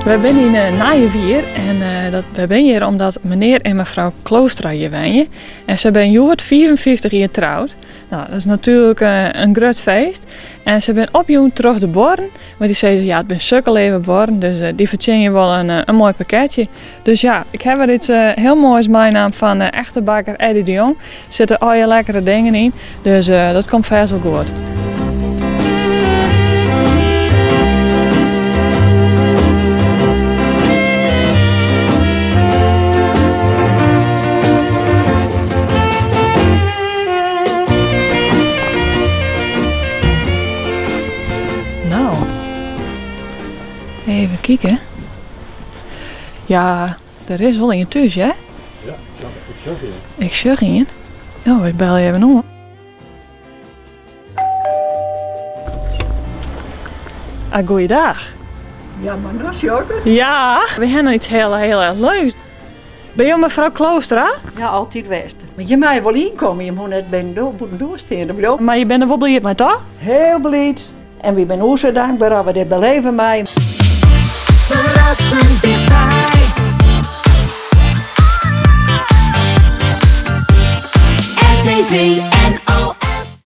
Wy binne yn eh, Nijewier en eh, dat, wy binne hjir omdat menear en mefrou Kloostra hjir wenje. En se binne hjoed 55 jier troud. Nou, dat is natuerlik eh, in grut feest. En se binne opjûn troch de buorren. Want dy sizze, ja, it binne sukke leave buorren, dus eh, dy fertsjinje wol in, eh, in moai pakketsje. Dus ja, ik ha wer iets hiel moais meinaam fan echte bakker Eddy de Jong. Sitte allegear lekkere dingen yn, dus dat komt fêst wol goed. Nou, even kijken. Ja, der is wol ien thús, hè? Ja, ik sjoch ien. Ik sjoch ien. Nou, ik belje even oan. Ah, goeiedag. Ja, mar no sjoch ik it. Ja, we hawwe iets hiel, hiel erch leuks. Binne jo mefrou Kloostra? Ja, altyd west. Mar je meie wol ynkomme, je hoege net binnen bûtendoar stean te bliuwen. Mar je binne der wol bliid mei, toch? Hiel bliid. En wy binne oer sa dankber dat we dit beleve meie. Ferrassend tichtby.